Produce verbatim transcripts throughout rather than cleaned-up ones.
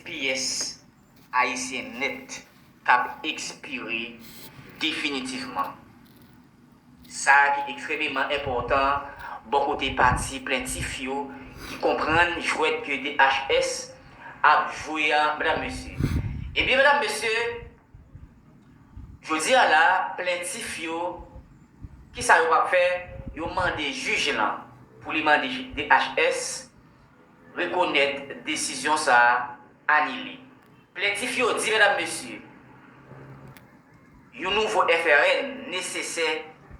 T P S ayisyen nèt k ap ekspire definitivman. Sa a ki ekstrèmeman enpòtan bò kote pati plentif yo ki konprann jwèt ke D H S ap jwe a, medam mesye. Ebyen, medam mesye, jodi a la, plentif yo, kisa yo pap fè? Yo mande jij lan pou li mande D H S rekonèt desizyon sa a, anile. Plentif yo di, medam mesye, yon nouvo F R N nesesè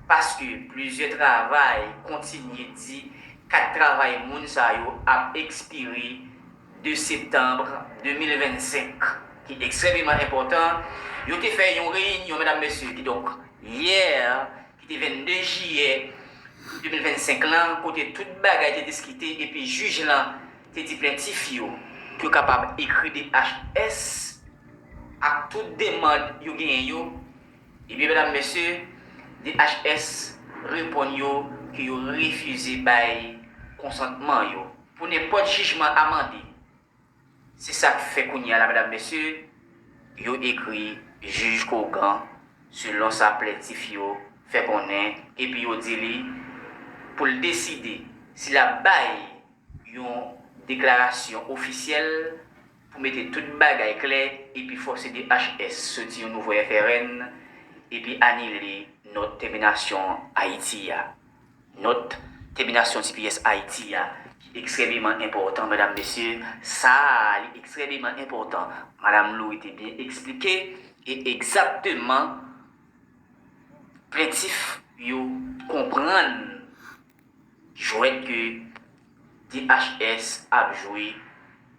paske plizyè travay kontinye di kat travay moun sa yo ap ekspire de septanm de mil vennsenk, ki ekstrèmeman enpòtan. Yo te fè yon reyinyon, medam mesye, kidonk yè, ki te vennde jiyè de mil vennsenk lan, kote tout bagay te diskite epi jij lan te di plentif yo ke yo kapab ekri D H S ak tout demann yo genyen yo. Ebyen, medam mesye, D H S reponn yo ke yo refize bay konsantman yo pou nenpòt jijman amande. Se sa k fè kounye a la, medam mesye, yo ekri jij Kogan, selon sa plentif yo fè konnen, epi yo di li pou l deside si l ap bay yon deklarasyon ofisyèl pou mete tout bagay klè epi fòse D H S soti yon nouvo F R N epi anile nòt tèminasyon Ayiti a. Nòt tèminasyon T P S Ayiti a, ki ekstrèmeman enpòtan, medam mesye, sa a, li ekstrèmeman enpòtan. Madam Louis te byen eksplike, e egzakteman, plentif yo konprann jwèt ke D H S ap jwe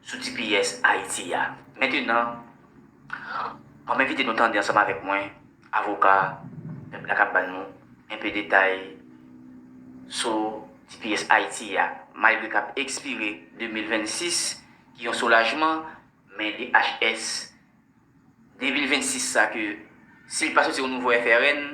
sou T P S Ayiti a. Mentenan, m ap envite nou tande ansanm avèk mwen avoka pèp la k ap ban nou enpe detay sou T P S Ayiti a. Malgre k ap ekspire de mil vennsis, ki yon soulajman, men D H S de mil vennsis sa ke, si l pa soti yon nouvo F R N,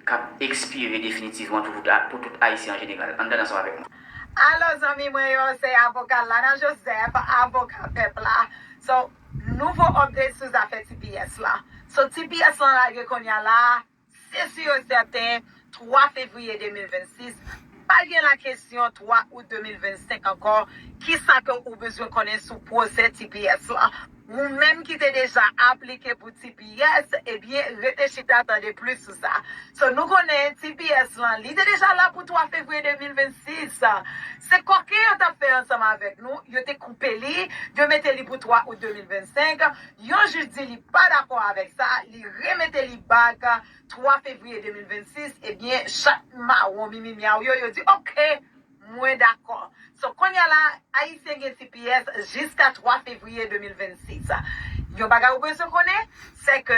k ap ekspire definitivman pou tout, pou tout Ayisyen an jeneral. Ann tande ansanm avèk mwen. Alo, zanmi mwen yo, se avoka Lana Joseph, avoka pèp la. So, nouvo update sou zafè T P S la. So, T P S lan lage kounye a la, se si e sèten, twa fevriye de mil vennsis, pa gen la kesyon twa out de mil vennsenk ankò. Kisa ke ou bezwen konnen sou pwosè T P S lan? Ou menm ki te deja aplike pou T P S, ebyen, rete chita tande plis sou sa. So, nou konnen T P S lan, li te deja la pou twa fevriye de mil vennsis. Se kòken yo t ap fè ansanm avèk nou, yo te koupe li, yo mete li pou twa out de mil vennsenk. Yon jij di li pa dakò avèk sa, li remete li back twa fevriye de mil vennsis. Ebyen, chat mawon mimi myaw yo, yo di, oke, mwen dakò. So, kounye a la, Ayisyen gen T P S jiska twa fevriye de mil vennsis. Yon bagay ou bezwen konnen, se ke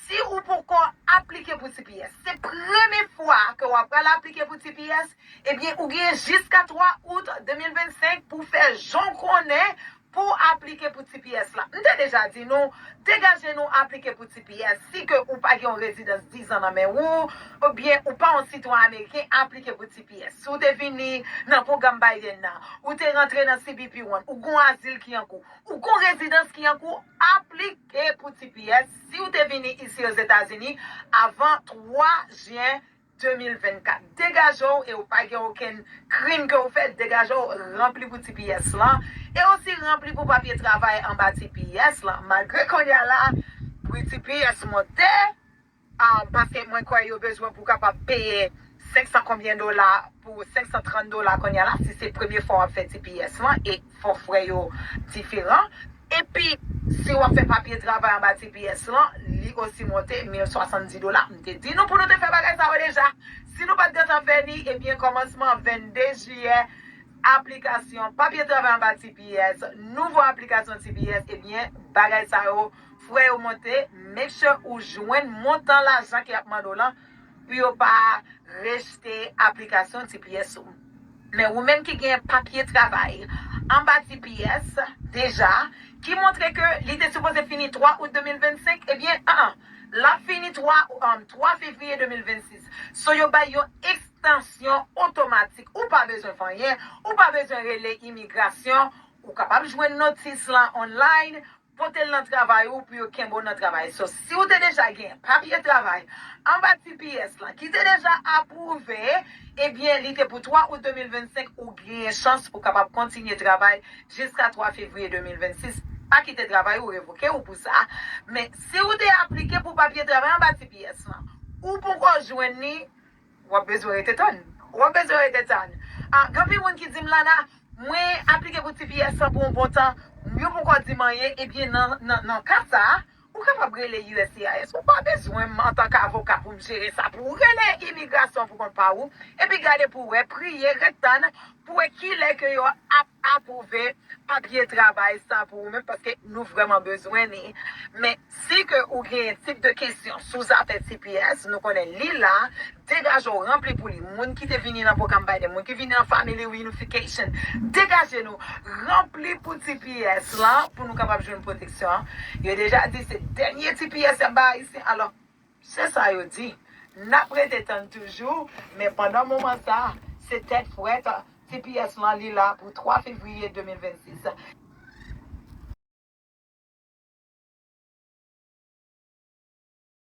si ou poko aplike pou T P S, se premye fwa ke w ap pral aplike pou T P S, ebyen, ou gen jiska twa out de mil vennsenk pou fè jan w konnen pou w aplike pou T P S la. M te deja di nou, degaje nou aplike pou T P S. Si ke ou pa gen yon rezidans dizan nan men ou, oubyen ou pa yon sitwayen ameriken, aplike pou T P S. Si w te vini nan pwogram Biden nan, ou te rantre nan C B P One, ou gon azil ki an kou, ou gon rezidans ki an kou, aplike pou T P S si w te vini isi Ozetazini avan twa jen de mil vennkat. Degaje w e w pa gen okenn krim ke w fè, degaje w, ranpli pou T P S lan, e osi ranpli pou papye travay anba T P S lan. Malgre kounye a la, pri T P S monte, ah, paske mwen kwè yo bezwen pou kapab peye senk san konbyen dola, pou senk san trant dola kounye a la, si se premye fwa w ap fè T P S lan, e fòfrè yo diferan. Epi, si w ap fè papye travay anba T P S lan, li osi monte mil swasanndis dola. M te di nou pou nou te fè bagay sa yo deja. Si nou pa t gentan fè li, ebyen, kòmansman vennde jiyè, aplikasyon papye travay anba T P S, nouvo aplikasyon T P S, ebyen, bagay sa yo, frè yo monte, make sure ou jwenn montan lajan ke y ap mande w lan, pou yo pa rejte aplikasyon T P S ou. Men ou menm ki gen papye travay anba T P S deja, ki montre ke li te sipoze fini twa out de mil vennsenk, ebyen, an, l ap fini twa, um, twa fevriye de mil vennsis. So, yo bay yon ekstansyon otomatik. Ou pa bezwen fè anyen, ou pa bezwen rele imigrasyon, ou kapab jwenn notis lan online, pote l nan travay ou pou yo kenbe w nan travay. So, si w te deja gen papye travay anba T P S lan ki te deja apwouve, ebyen, li te pou twa out de mil vennsenk, ou genyen chans pou kapab kontinye travay jiska twa fevriye de mil vennsis. Pa kite travay ou, revoke ou pou sa. Men, si w te aplike pou papye travay anba T P S lan, ou poko jwenn li, w ap bezwen rete tann. W ap bezwen rete tann. Ah, gen anpil moun ki di m, Lana, mwen aplike pou T P S lan pou yon bon tan, yo poko di m anyen, ebyen, nan, nan, nan ka sa a, ou kapab rele U S C I S. Ou pa bezwen m antanke avoka pou m jere sa pou ou. Rele imigrasyon pou kont pa ou, epi gade pou w wè, priye, ret tann, pou wè kilè ke yo ap apwouve papye travay sa pou ou menm, paske nou vrèman bezwen li. Men, si ke ou genyen tip de kesyon sou zafè T P S, nou konnen li la, degaje w, ranpli pou li. Moun ki te vini nan pwogram Biden, moun ki vini nan Family Reunification, degaje nou, ranpli pou T P S lan, pou nou kapab jwenn pwoteksyon an. Yo deja di se dènye T P S y ap bay Ayisyen, alò, se sa yo di. N ap rete tann toujou, men pandan moman sa, se tèt frèt, T P S lan li la pou twa fevriye de mil vennsis.